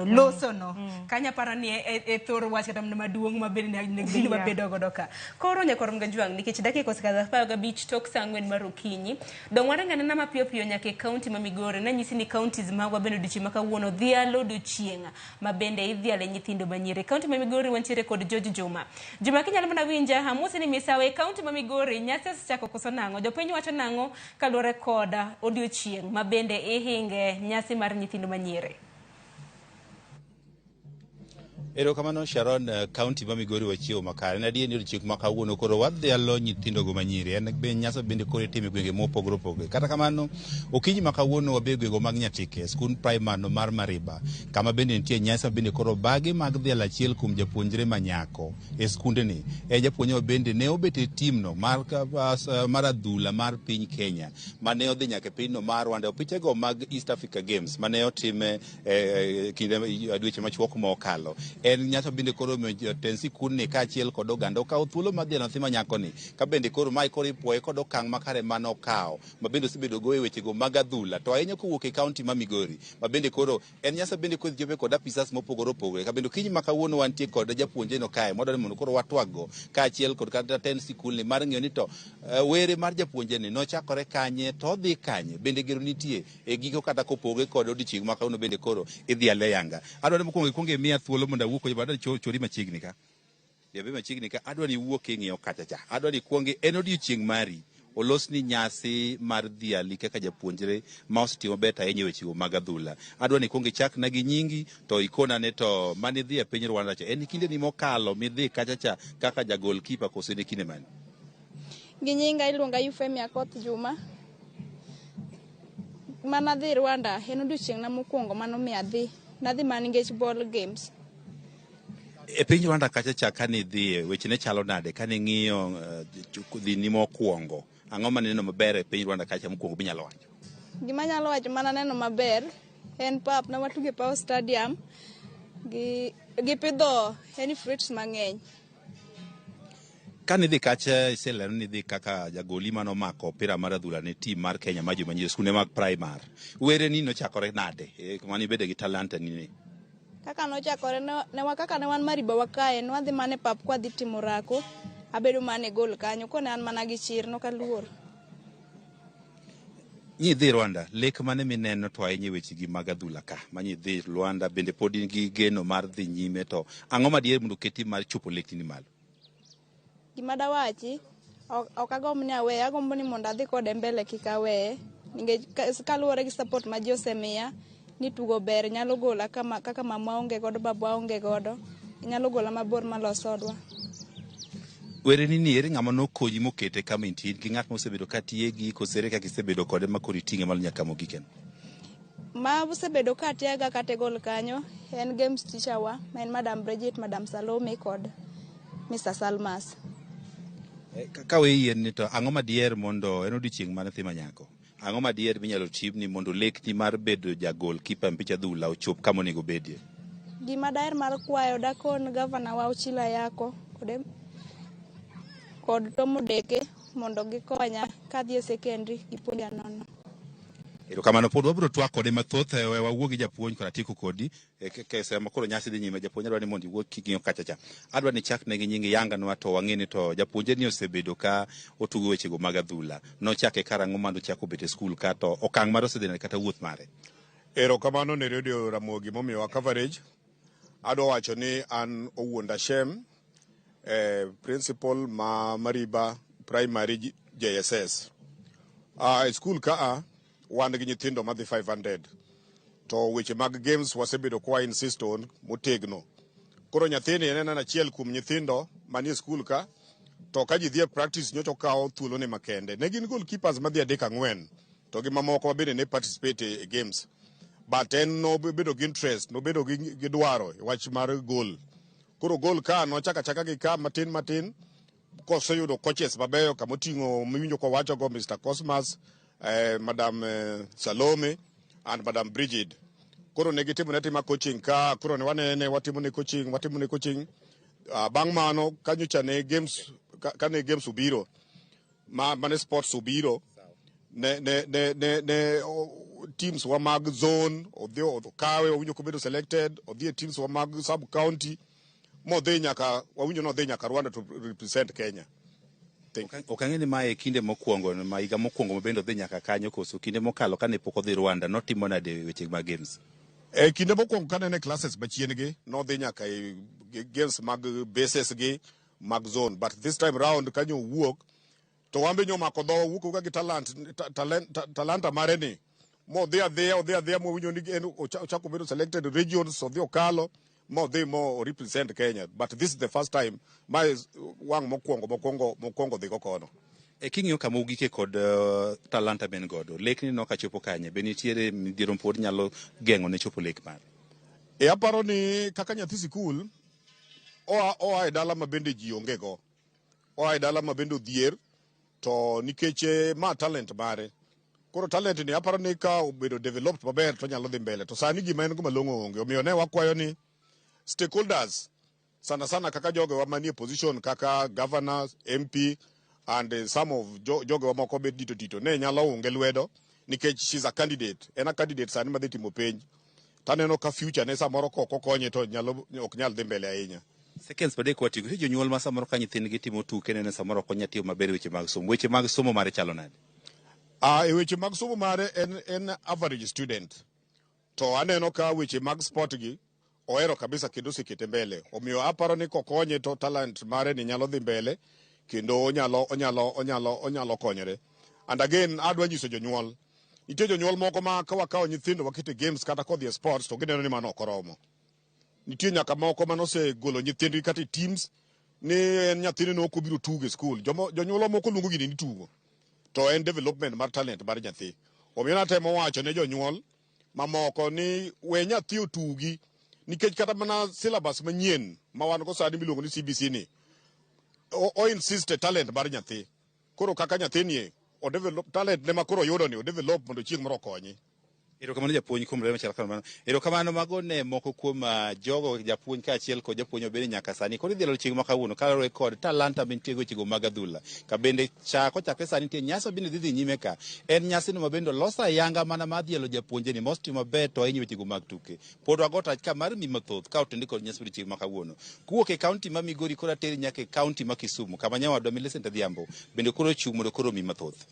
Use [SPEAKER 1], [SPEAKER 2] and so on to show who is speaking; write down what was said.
[SPEAKER 1] no, loso no. Kanyo aparo ni e thor wach kata mana maduong' ma bende onego bed ni wabedo godo ka. Koro nyakwar Mgajwang' nikech dakika osekadho 15 tok saa 4 mar okinyi. Dong' waringo anena mapiyo piyo nyaka e kaunti ma Migori. Nanyisi ni counties magwa bende odiochieng' ma kawuono dhialo odiochieng' ma bende idhiale nyithindo manyiri. Kaunti ma Migori wantiere kod George Juma. Juma kinyalo mana winja, amosi ni misawa e kaunti ma Migori nyasi osechako koso nang'o? Jopiny wacho nang'o kaluwore kod odiochieng' ma bende ihinge nyasi mar nyithindo manyiri?
[SPEAKER 2] Erokamano Sharon, kaunti ma Migori wachiewo makare. En adier ni odiochieng' ma kawuono koro wadhialo nyithindogo manyiri. En be nyasi bende koro itimo e gwenge mopogore opogore. Kata kamano, okinyi ma kawuono wabe e gwenge mag Nyatike, skund primar no mar Mariba, kama bende nitie nyasi ma bende koro bagi mag dhialo achiel kuom japuonjre ma nyako e skundni. En japuonjre ma bende ne obet e timno mar, mar adhula mar piny Kenya mane odhi nyaka e pinyno mar Rwanda e opichego mag East Africa Games mane otime kinde dweche machuok mokalo. En nyasi bende koro omiyo jatend sikundni kaachiel kod oganda okawo thuolo mar dhialo nyathi ma nyakoni ka bende koro mae koro ipuoye kod okang' makare mane okawo ma bende osebedo go e wechego mag adhula to ahinya kowuok e kaunti ma Migori ma bende koro en nyasi bende koro chope kod apisas mopogore opogore ka bende okinyi ma kawuono wantie kod japuonjre no kae mwadwaro ni mondo koro watwag go kaachiel kod kata jatend sikundni mar ng'eyo ni to were mar japuonjre ni nochakore kanye to odhi kanye bende gero nitie e giko kata kopoge kod odiochieng' ma kawuono bende koro idhiale yanga. Adwaro ni mokwongo ikwongo imiya thuolo mondo awuo kodi, adwaro ni chori machiegni ka. Dhi machiegni ka, adwaro ni iwuo king'iyo kacha cha. Adwaro ni ikwong en odiochieng' mari olosni nyasi mar dhiali kaka japuonjre ma osetimo maber ahinya e wechego mag adhula. Adwaro ni ikwong ichakna gi nyingi to ikona ne to mane idhi e piny Rwanda cha en kindeni mokalo midhi kacha cha kaka jagol kipa koso en kinde mane?
[SPEAKER 3] Gi nyinga iluonga Euphemia Akoth Juma. Mana dhi Rwanda en odiochieng'na mokwongo manomiyo adhi. Nadhi mana nikech ball games.
[SPEAKER 2] E piny Rwanda kacha cha kane idhiye, weche ne chalo nade kane ing'iyo dhini mokwongo? Ang'o mane ineno maber e piny Rwanda kacha mokwongo minyalo wacho?
[SPEAKER 3] Gima anyalo wacho mana neno maber en pap ne watugo e Power Stadium gi gipidho any fruits mang'eny.
[SPEAKER 2] Kane idhi kacha iselero ni idhi kaka jagoli mane omako opira mar adhula ne tim mar Kenya mar joma nyiri skunde mag primar. Wereni nochakore nade mane ibedo gi talanta ni ni?
[SPEAKER 3] Kaka nochakore ne wa kaka ne wan Mariba wa kae ne wadhi mana e pap kwadhi timo orako abedo mana e gol kanyo koro ne an mana gi chir nok aluor.
[SPEAKER 2] Nidhi Rwanda, lek mane mineno to ahinya e wechegi mag adhula ka? Ma nidhi Rwanda bende pod in gi geno mar dhi nyime to ang'o ma diher mondo oketi mar chopo lekni ni malo?
[SPEAKER 3] Gima dawachi, ok agomb ni aweye, agombo ni mondo adhi kode mbele kik aweye. Nikech kaluwore gi support ma ji osemiya, ni tugo ber nyalo gola kama kaka mamwa onge godo, babwa onge godo, nyalo gola mabor malos odwa.
[SPEAKER 2] Wereni ni ere ng'ama nokonyi mokete kama intie? In gi ng'at mosebedo ka tiegi koso ere kaka isebedo kode ma koro iting'e malo nyaka kama ogikeno?
[SPEAKER 3] Ma osebedo ka tiega kata e gol kanyo en games teacher wa ma en Madam Bridget, Madam Salome kod Mr. Salmas.
[SPEAKER 2] Ka we yien ni to ang'o ma diher mondo en odiochieng' mar nyathi ma nyako? Ang'o ma diher minyalo timni mondo lekni mar bedo jagol kipa mpich adhula ochop kama onego obedie?
[SPEAKER 3] Gima daher mar kwayo dakon gavana wa Ochilo Ayako kod Tom Odeke mondo gikonya kadhi e secondary gipuonja nono.
[SPEAKER 2] Erokamano pod wabiro twak kode mathoth wawuo gi japuonj kod atieko kodi sama koro nyasi dhi nyime japuonj adwa ni mondo iwuo king'iyo kacha cha. Adwa ni ichak ne gi nying yanganwa to wang'e ni to japuonjre ni osebedo ka otugo wechego mag adhula. Nochake karang'o mane ochako bet e skul ka to okang' mare osedhi nade kata wuoth mare?
[SPEAKER 4] Erokamano ne Radio Ramogi momiyowa coverage. Adwa wacho ni an Owuonda Shem, principal ma Mariba Primary JSS. E skul kaa wan gi nyithindo madhi 500 to weche mag games wasebedo kwa insist on motegno. Koro nyathini en en achiel kuom nyithindo manie skul ka to ka ji dhi e practice nyocha okawo thuolone makende. Ne gin goalkeepers madhi adek ang'wen to gi mamoko ma bende ne participate e games. But en nobedo gi interest, nobedo gi dwaro e wach mar goal. Koro goal ka nochako achaka gi ka matin matin koseyudo coaches mabeyo kamoting'o miwinjo kowacho go Mr. Cosmas, Madam Salome and Madam Bridget. Koro ne gitimo ne tima coaching ka, koro ne wanene watimo ne coaching, watimo ne coaching. Bang' mano ka nyocha ne games ka ne games obiro ma mane sports obiro ne ne ne ne ne teams wa mag zone, odhi okawe, wawinjo kobedo selected, odhi e teams wa mag sub county, modhi nyaka, wawinjo nodhi nyaka Rwanda to represent Kenya. Thank you.
[SPEAKER 2] Ok ang'e ni mae kinde mokwongo ma higa mokwongo ma bende odhi nyaka kanyo, koso kinde mokalo kane pok odhi Rwanda notimo nade weche mag games?
[SPEAKER 4] E kinde mokwongo kane en e classes machien gi, nodhi nyaka e games mag bases gi mag zone, but this time round kanyo owuok to wan be nyomako dhowa, owuok awuoka gi talent, talanta mare ni, modhi adhiya, odhi adhiya, mowinjo ni en ochako bedo selected regions, odhi okalo modhi mo represent Kenya. But this is the first time, ma wang' mokwongo dhi go kono.
[SPEAKER 2] E king'iyo kama ogike kod talanta ma en godo, lekni no kachopo kanye, be nitiere midhiero pod nyalo geng'o ne chopo lek mare?
[SPEAKER 4] E aparo ni kaka nyathi sikul oa e dala ma bende ji onge go, oa e dala ma bende odhier, to nikech ma talent mare, koro talent ni aparo ni ka obedo developed maber to nyalo dhi mbele. To sani gima en go malong'o onge, omiyo ne wakwayo ni stakeholders, sana sana kaka jogewa manie position kaka governor, MP and some of jogewa moko bet dito tito ne nyalo unge lwedo, nikech she's a candidate, en a candidate sani madhi timo penj, taneno ka future ne samoro kok okonye to nyalo ok nyal dhi mbele ahinya.
[SPEAKER 2] Seconds 3 watieko. Nitie jonyuol ma samoro ka nyithindgi timo tuke neno samoro ok onyal timo maber e weche mag somo. Weche mag somo mare chalo nade?
[SPEAKER 4] Ah, e weche mag somo mare en average student, to aneno ka weche mag sport gi ohero kabisa kendo osekete mbele, omiyo aparo ni kokonye to talent mare ni nyalo dhi mbele kendo onyalo konyore. And again, adwa nyiso jonyuol, nitie jonyuol moko ma ka wakawo nyithindo wakete games kata kodhi e sports to gineno ni mano ok oromo. Nitie nyaka moko manosegolo nyithindgi kata e teams ni en nyathine no ok obiro tugo e skul. Jonyuol moko luongo gini ni tugo, to en development mar talent mar nyathi. Omiyo natemo wacho ne jonyuol mamoko ni we nyathi otugi, nikech kata mana syllabus manyien ma wan go sani miluongo ni CBC ni o insist e talent mar nyathi. Koro kaka nyathini o develop talent ne ma koro oyudo ni o develop mondo chieng' moro okonye.
[SPEAKER 2] Erokamano japuonj kuom ler machal kamano. Erokamano, mago ne moko kuom jogo, japuonj kaachiel kod japuonj mabende nyaka sani koro idhialo chieng' ma kawuono kaluwore kod talanta mantie wechego mag adhula. Ka bende chako chakre sani nitie nyasi mabende dhi nyime ka. En nyasino mabende olos ayanga mana mar dhialo japuonje ni mositimo maber to ahinya wechego mag tuke. Pod wago tach ka mar mi mathoth ka otende kod nyasi mar chieng' ma kawuono. Kuwuok e kaunti ma Migori koro ateri nyaka e kaunti ma Kisumu kama nyawadwa Millicent Adhiambo bende koro ochung' mondo koro mi mathoth.